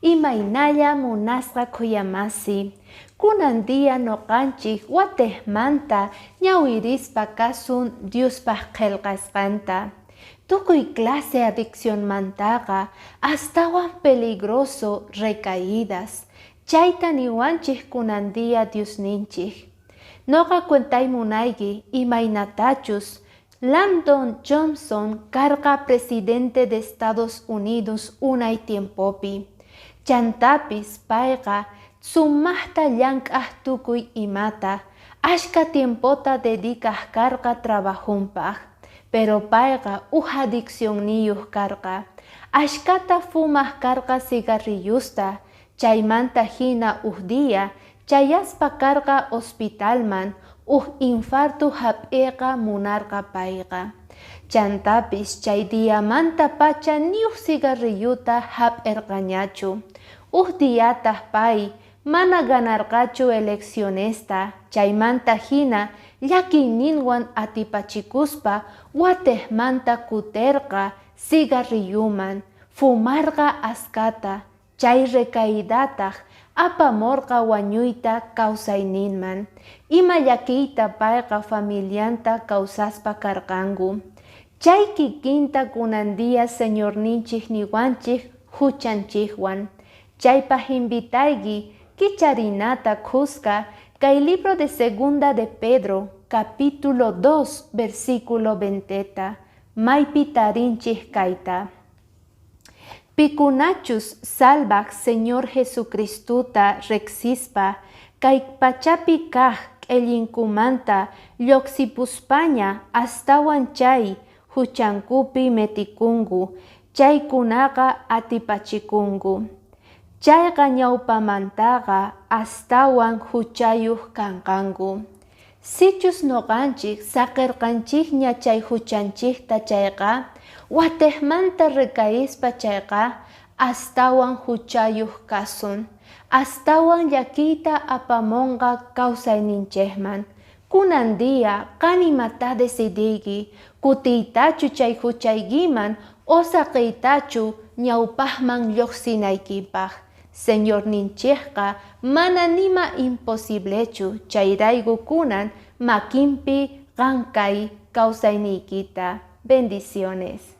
Imaynalla munasqa khuyamasi, kunan dia nuqanchik watejmanta ñawirispa kasun Diospaq qhelqasqanta. Tukuy clase adiccionmantaqa astawan peligroso recaídas, chayta niwanchik kunan dia Diosninchik. Noqa cuentay munayki imaynatachus Landon Johnson karqa presidente de Estados Unidos unay tiempopi. Chantapis payqa sumaqta llank'aq tukuy imata, ashka tiempota dedicaq karqa trabajunpaq. Pero payqa uj adiccionniyuq karqa. Ashkata fumaq karqa cigarrillusta, chaymanta hina uj día chayaspa karqa hospitalman uj infarto hap'iqa munarqa payqa. Chantapis chay diamanta pacha ni uj cigarrilluta hap'irqañachu. Uj diataq pay mana ganarqachu eleccionesta, chaymanta hina llakiyninwan atipachikuspa watejmanta kuterqa cigarrilluman, fumarqa askata, chay recaídataq apamorqa wañuyta kawsayninman. Ima llakiyta payqa familianta kawsaspa karqanku. Chay kikinta kunan día Señorninchik niwanchik huchanchikwan. Chaypaq invitayki kicharinata khuska kay libro de Segunda de Pedro, capítulo 2, versículo 20 maypi tarinchik kayta. Pikunachus Salvaj Señor Jesucristuta riqsispa kay pachapi kaq q'ellinkumanta lluqsipuspaña astawan chay huchankupi metikunku chaykunaqa atipachikunku. Chayqa ñawpamantaqa astawan huchayuq kanqanku. Sichus nuqanchik saqirqanchikña chay huchanchikta chayqa, watejmanta recaíspa chayqa, astawan huchayuq kasun, astawan llakiyta apamunqa kawsayninchikman. Kunan día qan imata decidiyki, kutiytachu chay huchaykiman o saqiytachu ñawpaqman lluqsinaykipaq. Señorninchikqa mana nima imposiblechu chayrayku kunan makinpi qan kay kawsayniykita. Bendiciones.